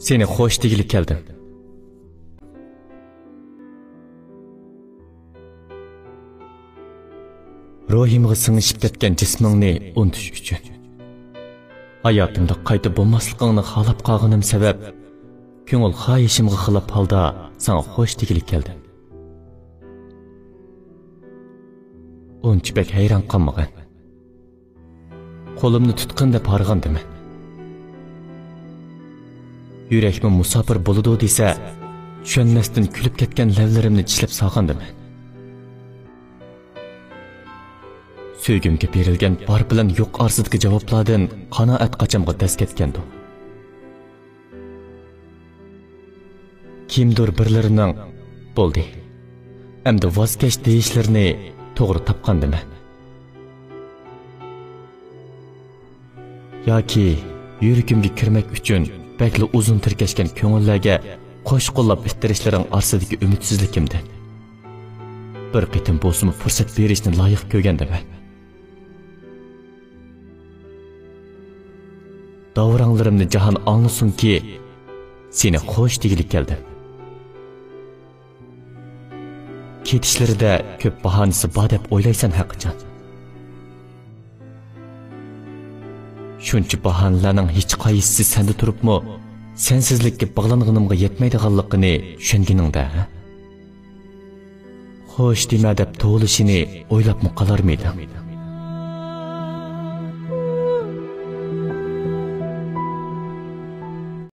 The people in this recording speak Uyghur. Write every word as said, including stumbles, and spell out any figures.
سېنى خوش دېگىلى كەلدىم. روھىمغا سىڭىشىپ كەتكەن جىسمىڭنى ئۇنتۇش ئۈچۈن. ھاياتىمدا قايتا بولماسلىقىڭنى خالاپ قالغىنىم سەۋەب، كۆڭۈل خاھىشىمغا خىلاپ ھالدا ساڭا خوش دېگىلى كەلدىم. ئۇنچە بەك ھەيران قالمىغىن. قولۇمنى تۇتقىن دەپ ھارغاندىمەن. يۈرەكمۇ مۇساپىر بولىدۇ دېسە، چۈشەنمەستىن كۈلۈپ كەتكەن لەۋلىرىمنى چىشلەپ سالغاندىمەن. سۆيگۈمگە بېرىلگەن بار بىلەن يوق ئارىسىدىكى جاۋابلاردىن قانائەت قاچامغا دەس كەتكەندۇ. كىمدۇر بىرلىرىنىڭ «بولدى، ئەمدى ۋاز كەچ» دېيىشلىرىنى توغرا تاپقاندىمەن. ياكى يۈرىكىمگە كىرمەك ئۈچۈن بەكلا ئۇزۇن تىركەشكەن كۆڭۈللەرگە قوش قوللاپ ئىتتىرىشلىرىڭ ئارىسىدىكى ئۈمىدسىزلىكىمدىن بىر قېتىم بولسىمۇ پۇرسەت بېرىشنى لايىق كۆرگەندىمەن. داۋراڭلىرىمنى جاھان ئاڭلىسۇنكى، سېنى خوش دېگىلى كەلدىم. كېتىشلىرىدە كۆپ باھانىسى بار دەپ ئويلايسەن ھەقىچان. شۇنچە باھانىلەرنىڭ ھېچقايسىسى سەندە تۇرۇپمۇ، سەنسىزلىككە باغلانغىنىمغا يەتمەيدىغانلىقىنى چۈشەنگىنىڭدە، ھە؟ خوش دېمە دەپ توۋلىشىنى ئويلاپمۇ قالارمىدىڭ؟